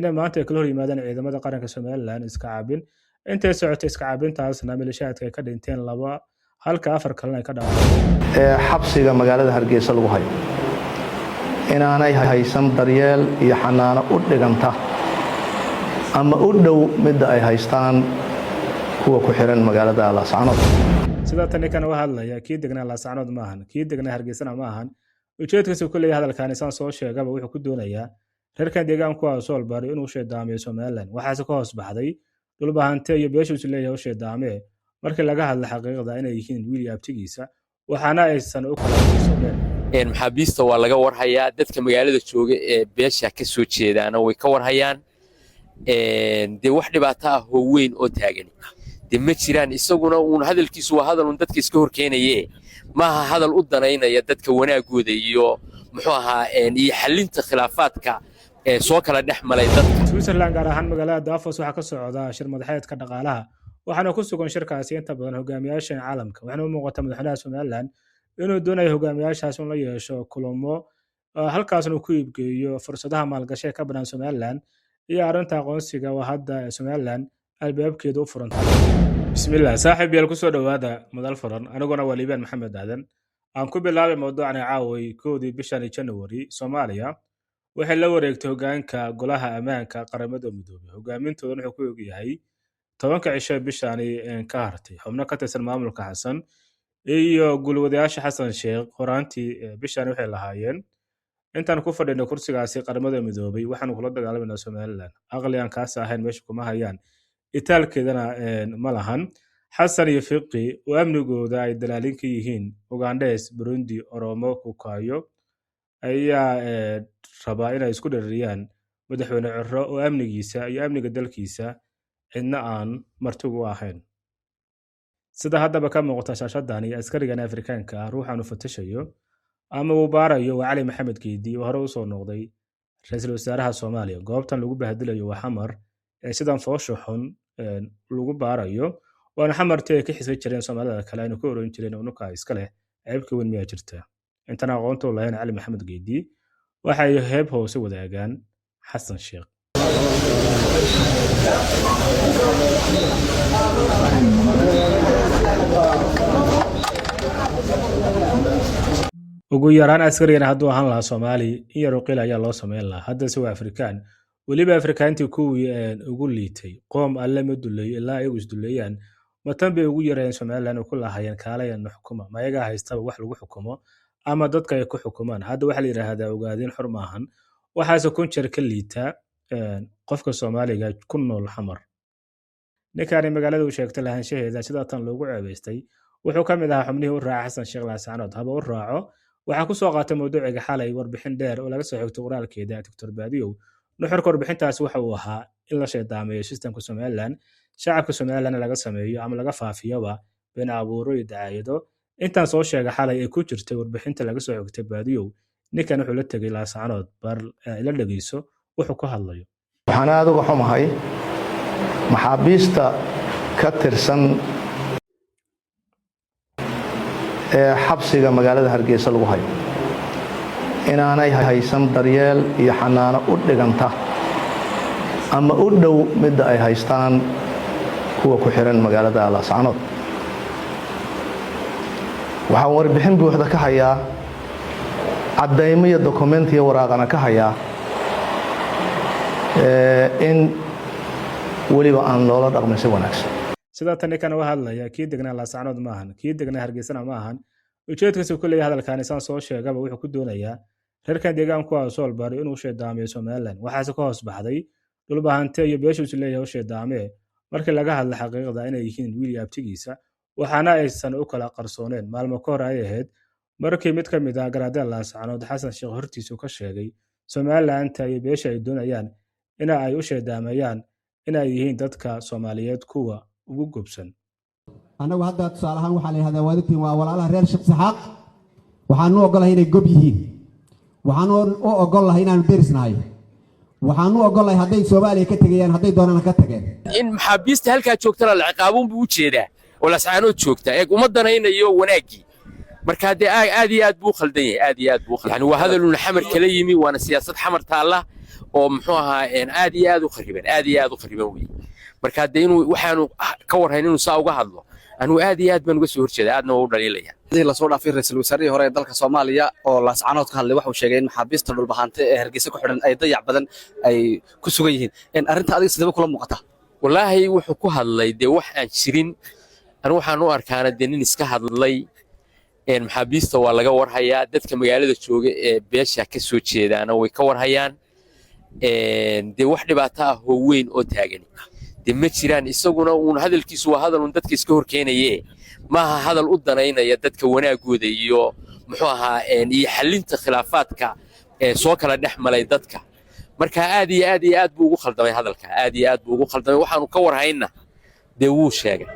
Inay maanta ay kala hor yimaadeen ciidamada qaranka Somalilan iska caabin. Intay socotay iska caabintaasna maleeshiyaadka ay ka dhinteen laba, halka afar kalena ay ka dhaawacmeen. Ee xabsiga magaalada Hargeysa lagu hayo inaanay haysan daryeel iyo xanaano u dhiganta ama u dhow midda ay haystaan kuwa ku xiran magaalada Laascanood. Sida tani kan u hadlaya kii degnaa Laascanood maahan, kii degnaa Hargeysana maahan. Ujeedkiisa ku leeyahay hadalkaani, saan soo sheegaba, wuxuu ku doonayaa reerkan deegaanku ah Soolbari inuu sheedaamiyo Somaliland. Waxaase ka hoos baxday Dhulbahante iyo beeshuusu leeyahay u sheedaamee markii laga hadla xaqiiqda inay yihiin wiil iyo abtigiisa, waxaana aysan u kala qarsooneen. Maxaabiista waa laga warhayaa, dadka magaalada jooga ee beesha ka soo jeedaana way ka warhayaan. Dee wax dhibaato ah oo weyn oo taagani dee ma jiraan. Isaguna uun hadalkiisu waa hadal uun dadka iska horkeenaye, maaha hadal u danaynaya dadka wanaagooda iyo muxuu ahaa iyo xallinta khilaafaadka ee soo kala dhex malay dadka. Switzerland, gaar ahaan magaalada Davos, waxaa ka socda shir madaxeedka dhaqaalaha, waxaana ku sugan shirkaasi inta badan hogaamiyaasha caalamka. Waxaana u muuqata madaxweynaha Somaliland inuu doonayo hogaamiyaashaas in la yeesho kulamo, halkaasna uu ku iibgeeyo fursadaha maalgashi ee ka banaan Somaliland iyo arrinta aqoonsiga oo hadda Somaliland albaabkeedu u furan tahay. Bismillah, saaxiib yaal, kusoo dhowaada Madal Furan. Aniguna waa Liibaan Maxamed Aadan. Aan ku bilaabay mawduucani caaway. 1-dii bishani January, Soomaaliya waxay la wareegtay hogaanka Golaha Ammaanka Qaramada Midoobay. Hogaamintoodana wuxuu ku ogyahay 10-ka cisho bishani ka hartay. Xubno ka tirsan maamulka Xasan iyo gulwadayaasha Xasan Sheekh horaantii bishani waxay lahaayeen: "Intaan ku fadhino kursigaasi Qaramada Midoobay, waxaanu kula dagaalamanaa Somaliland." Aqli aan kaas ahayn meesha kuma hayaan, itaalkeedana ma lahan. Xasan iyo Fiqi oo amnigooda ay dalaalin ka yihiin Ugandhes, Burundi, Oromo, Kukaayo ayaa rabaa inay isku dheririyaan madaxweyne Ciro oo amnigiisa iyo amniga dalkiisa cidna aan martigu ahayn. Sida haddaba ka muuqata shaashadani, askarigan Afrikaanka ah ruuxan uu fatashayo ama uu baarayo waa Cali Maxamed Geedi, oo hore usoo noqday ra-iisul wasaaraha Soomaaliya. Goobtan lagu bahdilayo waa Xamar ee sidan foosha xun lagu baarayo, waana Xamartii ay ka xisbi jireen Soomaalida kale, aynu ka oran jireen unuka iska leh. Ceebka weyn miyaa jirta? Intaan aqoonta u lahayn, Cali Maxamed Geedi waxay heeb hoose wadaagaan Xasan Sheekh. Ugu yaraan askarigan hadduu ahaan lahaa Soomaali, in yar uqil ayaa loo sameyn lahaa. Haddase waa Afrikaan, weliba Afrikaantii kuwii ugu liitay. Qoom Alle ma duleeyo ilaa ayagu isduleeyaan. Matan bay ugu yareen Somaliland oo ku lahaayeen kaalayan xukuma. Ma ayagaa haystaba wax lagu xukumo ama dadka ay ku xukumaan? Hadda waxaa la yidhaahdaa Ogaadeen xor maahan. Waxaase kun jeer ka liita qofka Soomaaliga ku nool Xamar. Ninkaani magaalada uu sheegtay lahaanshaheeda sidaa tan loogu ceebaystay wuxuu ka mid ahaa xubnihii u raacay Xasan Sheekh Laascanood. Haba u raaco, waxaa ku soo qaatay mawduuciga xalay warbixin dheer oo laga soo xigtay qoraalkeeda Doctor Baadiyow. Nuxurka warbixintaasi waxa uu ahaa in la sheedaameeyo sistemka Somaliland, shacabka Somaliland laga sameeyo ama laga faafiyoba been abuuro iyo dacaayado. Intaan soo sheegay xalay ee ku jirtay warbixinta laga soo xigtay Baadiyow, ninkan wuxuu la tegay Laascanood. Bar ila dhegeyso wuxuu ku hadlayo. Waxaan aada uga xumahay maxaabiista ka tirsan ee xabsiga magaalada Hargeysa lagu hayo inaanay haysan daryeel iyo xanaano u dhiganta ama u dhow midda ay haystaan kuwa ku xiran magaalada Laascanood. Waxaan warbixin buuxda ka hayaa, caddaymo iyo dokumentiyo waraaqana ka hayaa, in weliba aan loola dhaqmin si wanaagsan. Sida tani kan u hadlaya kii degnaa Laascanood maahan, kii degnaa Hargeysana maahan. Ujeedkiisa ku leeyahay hadalkaani, saan soo sheegaba, wuxuu ku doonayaa reerkan deegaanku ah Soolbari inuu sheedaamiyo Somaliland. Waxaase ka hoos baxday Dhulbahante iyo beeshuusu leeyahay u sheedaamee markii laga hadla xaqiiqda inay yihiin wiil iyo abtigiisa, waxaana aysan u kala qarsooneen. Maalmo ka hor ay ahayd markii mid ka mid ah garaadada Laascanood Xasan Sheekh hortiisu ka sheegay Somalilandta iyo beesha ay doonayaan ina ay u sheedaamayaan inay yihiin dadka Soomaaliyeed kuwa ugu gobsan. Annagu hadda tusaale ahaan waxaa la yidhahdaa, waad ogtihiin, waa walaalaha reer Sheekh Saxaaq. Waxaanu oggolahay inay gob yihiin, waxaanu u oggolahay inaanu derisnahay, waxaanu oggolahay hadday Soomaaliya ka tegayaan, hadday doonaan ka tageen. In maxaabiista halkaa joogtana la ciqaabuun buu u jeedaa oo Lascaanood joogta eeg uma danaynayo wanaaggii. Marka dee aad iyo aad buu u khaldan yahay, aad iyo aad buu. Yani waa hadaluna Xamar kala yimi, waana siyaasad Xamar taalla. Oo muxuu ahaa, aad iyo aad u khariban, aad iyo aad u khariban weye. Marka dee inuu waxaanu ka warhayn inuu saa uga hadlo, anigu aad iyo aad baan uga soo horjeeda, aadna waa u dhaliilaya. Lasoo dhaafay, ra-iisul wasaarihii hore ee dalka Soomaaliya oo Laascanood ka hadlay waxuu sheegay in maxaabiista Dhulbahante ee Hargeysa ku xidhan ay dayac badan ay ku sugan yihiin. Arrinta adiga sidaba kula muuqata? Wallaahi, wuxuu ku hadlay dee wax aan jirin. Anigu waxaan u arkaana dee nin iska hadlay. Maxaabiista waa laga warhayaa, dadka magaalada jooga ee beesha ka soo jeedaana way ka warhayaan. Dee wax dhibaato ah oo weyn oo taagani dee ma jiraan. Isaguna uun hadalkiisu waa hadal uun dadka iska horkeenaye, maaha hadal u danaynaya dadka wanaagooda iyo muxuu ahaa iyo xallinta khilaafaadka soo kala dhex malay dadka. Marka aad iyo aad iyo aad buu ugu khaldamay hadalka, aad iyo aad buu ugu khaldamay. Waxaanu ka warhayna dee wuu sheegay.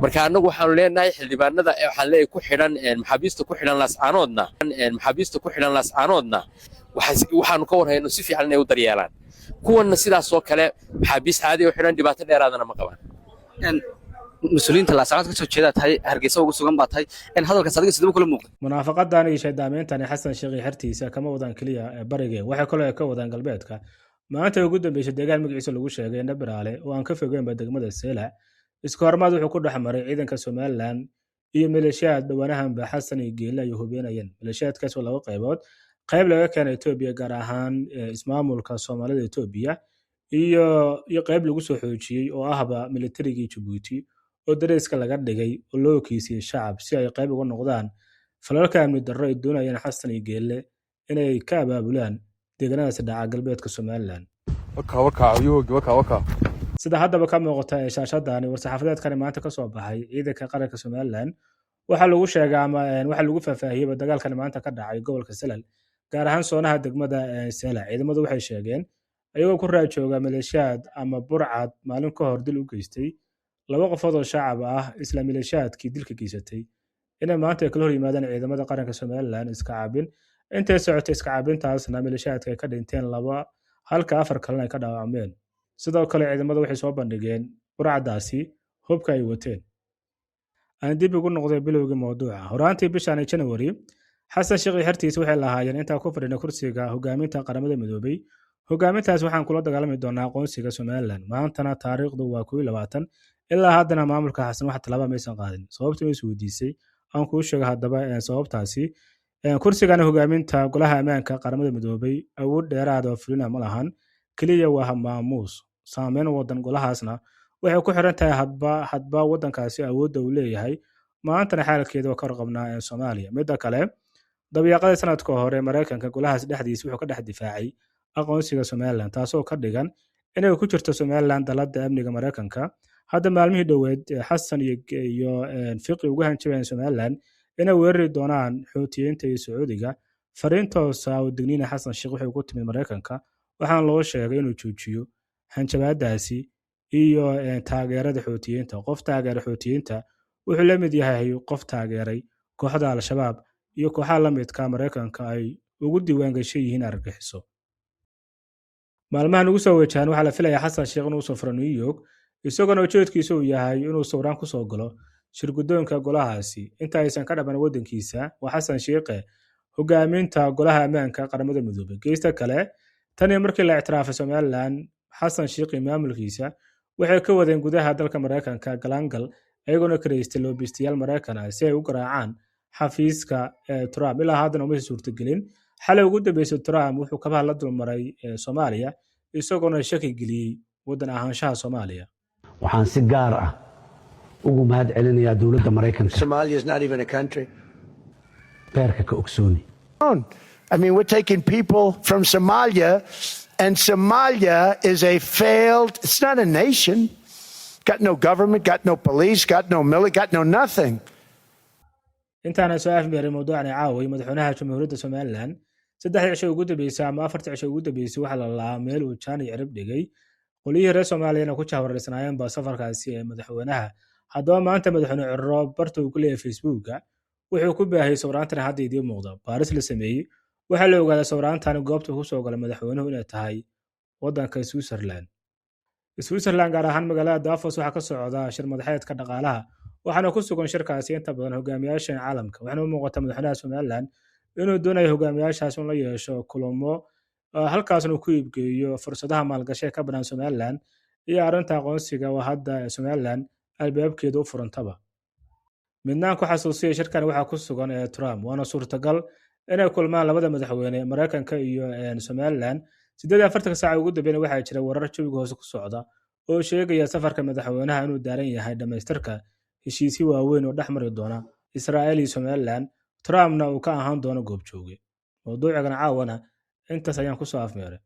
Marka annagu waxaanu leenahay xildhibaanada, waxaan leeyahay ku xidhan, maxaabiista ku xidhan Laascaanoodna, maxaabiista ku xidhan Laascaanoodna waxaanu ka warhayno si fiican inay u daryeelaan. Kuwanna sidaas oo kale, maxaabiis caadi oo xidhan, dhibaato dheeraadana ma qabaan. Mas-uuliyiinta Laascanood ka soo jeedaa tahay, Hargeysa ugu sugan baa tahay, hadalkaas adiga sidaba kula muuqday? Munaafaqadan iyo shaydaameyntan Xasan Sheekh iyo xertiisa kama wadaan keliya barige, waxay kaloo ay ka wadaan galbeedka. Maanta ugu dambeysay, deegaan magaciisa lagu sheegay Nabiraale oo aan ka fogeynba degmada Seylac, iska hormaad wuxuu ku dhex maray ciidanka Somaliland iyo maleeshiyaad dhowaanahanba Xasan iyo Geelle ay hubinayeen. Maleeshiyaadkaas waa laba qaybood: qayb laga keenay Etoobiya, gaar ahaan ismaamulka Soomaalida Etoobiya, iyo qayb lagu soo xoojiyey oo ahba militarigii Jabuuti oo dareeska laga dhigay oo loo okeysiyey shacab si ay qayb uga noqdaan falalka amni darro ay doonayeen Xasan iyo Geelle inay ka abaabulaan deegaanadaasi dhaca galbeedka Somaliland. Sida haddaba ka muuqata ee shaashadani, war-saxaafadeedkani maanta ka soo baxay ciidanka qaranka Somaliland waxaa lagu sheegay ama waxaa lagu faahfaahiyeyba dagaalkani maanta ka dhacay gobolka Salal, gaar ahaan soonaha degmada Sela. Ciidamadu waxay sheegeen, ayagoo ku raad jooga maleeshiyaad ama burcad maalin ka hor dil u geystay laba qofood oo shacab ah, isla maleeshiyaadkii dilka geysatay inay maanta ay kala hor yimaadeen ciidamada qaranka Somaliland iska caabin. Intay socotay iska caabintaasna, maleeshiyaadka ay ka dhinteen laba, halka afar kalena ay ka dhaawacmeen. Sidoo kale ciidamada waxay soo bandhigeen burcadaasi hubka ay wateen. Aan dib ugu noqday bilowgii mawduuca. Horaantii bishan January, Xasan Sheekh iyo xertiisa waxay lahaayeen, intaan ku fadhina kursiga hogaaminta Qaramada Midoobay, hogaamintaas waxaan kula dagaalami doonaa aqoonsiga Somaliland. Maantana taariikhdu waa 21, ilaa haddana maamulka Xasan wax tallaaba maysan qaadin. Sababta ma is weydiisay? Aan kuu sheego haddaba sababtaasi. Kursigan hogaaminta Golaha Ammaanka Qaramada Midoobay awood dheeraad oo fulina ma lahan, keliya waa maamuus. Saameyn wadan golahaasna waxay ku xiran tahay hadba wadankaasi awoodda uu leeyahay. Maantana xaalkeeda waa ka warqabnaa ee Soomaaliya. Midda kale, dabiiqadii sanadka hore Maraykanka golahaas dhexdiisa wuxuu ka dhex difaacay aqoonsiga Somaliland, taasoo ka dhigan inay ku jirto Somaliland dalada amniga Maraykanka. Hadda maalmihii dhoweed, Xasan iyo Fiqi uga hanjabayeen Somaliland inay weerari doonaan Xuutiyiinta iyo Sacuudiga. Fariin toosa oo digniina Xasan Sheekh wuxuu ku timid Maraykanka, waxaana loo sheegay inuu joojiyo hanjabaadaasi iyo taageerada Xuutiyiinta. Qof taageera Xuutiyiinta wuxuu la mid yahay qof taageeray kooxda Al-Shabaab iyo kooxaha la midka Maraykanka ay ugu diiwaangashan yihiin argagixiso. Maalmahan ugu soo wajahan waxaa la filayaa Xasan Sheekh inuu safro New York, isagoona ujeedkiisa uu yahay inuu sawiraan kusoo galo shirguddoonka golahaasi inta aysan ka dhaman waddankiisa. Waa Xasan Sheekhe hogaaminta Golaha Ammaanka Qaramada Midoobay. Geesta kale, tan iyo markii la ictiraafay Somaliland, Xasan Sheekh iyo maamulkiisa waxay ka wadeen gudaha dalka Maraykanka galaangal, ayagoona karaystay loobistayaal Maraykan ah si ay u garaacaan xafiiska Trump. Ilaa haddana uma suurtagelin. Xalay ugu dambeysay, Trump wuxuu kabaha la dulmaray Soomaaliya, isagoona shaki geliyey waddan ahaanshaha Soomaaliya. Waxaan si gaar ah ugu mahad celinayaa dowladda Maraykanka. Somalia is not even a country. Beerka ka ogsooni. I mean, we're taking people from Somalia, and Somalia is a failed, it's not a nation. Got no government, got no police, got no military, got no nothing. Intaana soo afmeeray mawduucani caaway, madaxweynaha Jamhuuriyadda Somaliland 3dii cisho ugu dambeysay ama 4tii cisho ugu dambeysay waxaa la lahaa meel uu jaan iyo cirib dhigay. Qoliyihii reer Soomaaliyana ku jahwareersanaayeenba safarkaasi ee madaxweynaha. Haddaba maanta madaxweyne Cirro barta uu ku leeyahay Facebooka wuxuu ku baahiyey sawiraantan hadda idiin muuqda. Baaris la sameeyey waxaa la ogaaday sawiraantan goobta uu kusoo galay madaxweynuhu inay tahay waddanka Switzerland. Switzerland, gaar ahaan magaalada Davos, waxaa ka socda shir madaxeedka dhaqaalaha, waxaana ku sugan shirkaasi inta badan hogaamiyaasha caalamka. Waxaana u muuqata madaxweynaha Somaliland inuu doonayo hogaamiyaashaas in la yeesho kulamo. Halkaasna uu ku iibgeeyo fursadaha maalgashi ee ka bannaan Somaliland iyo arrinta aqoonsiga oo hadda Somaliland albaabkeedu u furantaba. Midnaan ku xasuusiyay, shirkan waxaa ku sugan ee Trump, waana suurtagal inay kulmaan labada madaxweyne, Maraykanka iyo Somaliland. 48-ka saac ugu dambeyn waxaa jira warar jawiga hoose ku socda oo sheegaya safarka madaxweynaha inuu daaran yahay dhammaystirka heshiisyo waaweyn oo dhex mari doona Israa'iil iyo Somaliland, Trumpna uu ka ahaan doono goobjooge. Mawduucigan caawana intaas ayaan kusoo afmeeray.